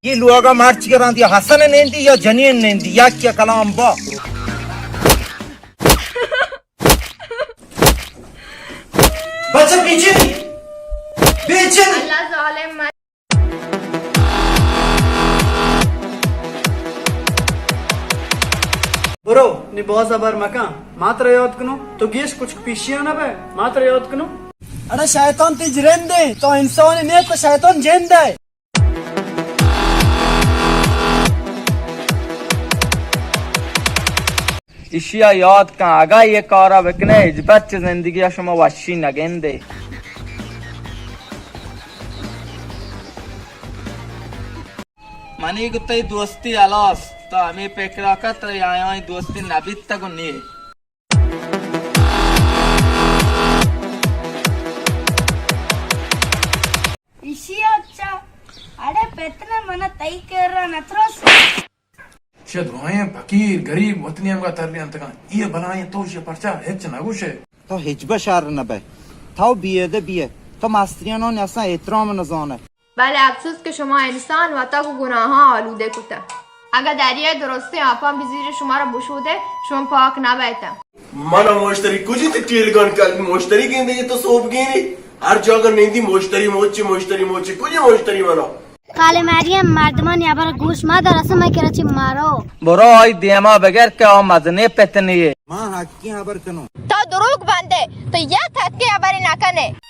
یہ لوگا مرچی گران دیا حسن نندی یا جنین نندی یا کیا کلام با۔ بچہ پیچھے، پیچھے۔ اللہ ظالم مر- برو، نی باز ہبر مکن۔ ما ترا یاد کنو، تو گیش کچک پیشیا نہ بے، ما ترا یاد کنو۔ اڑے شیطان تئی جرندے، تو انسان نے، تو شیطان جندے۔ ایشی ءَ یاد کن، اگاں اے کار ءَ بکنے، ہچبر چہ زندگی ءَ شما وشی نگندے۔ منی گوں تئی دوستی ہلاس، تو ہمے پکر ءَ کن، تئی آیانی دوستی نہ بیتگ ءُ نی۔ ایشی ءَ چہ اڑے پتنے، من تئی کرا نہ ترس۔ چہ درائیں پکیر، گریب، وطنی ہمگا ترینتگاں۔ اے بلائیں تو شے پرچا ہچ نہ گوشے۔ تو ہچبر شر نہ بئے۔ تو بیئے دے بیئے۔ تو مستریانانی اصلاً احترام نہ زانے۔ بلے افسوس کہ شما انسان وتا گوں گناہاں آلودہ کتہ۔ اگاں دریا ءِ درستیں آپاں بزیرے شما را بشودے، شما پاک نہ بیتہ۔ من ءَ مشتری کجی؟ تئی ٹیلگان کل مشتری گندے، تو سوب گیری۔ ہر جاگہ نندی مشتری موچی، مشتری موچی، کجی مشتری منا؟ کالے مریم، مردمانی ہبر گوش مدار، اصلاً مئے کرا چہ مرو۔ برو آئی دیما بگر کہ آ مزنیں پتنے یے۔ ما حقی ہبر کنوں۔ تو دروگ بندے، تو یک حقی ہبرے نہ کنے۔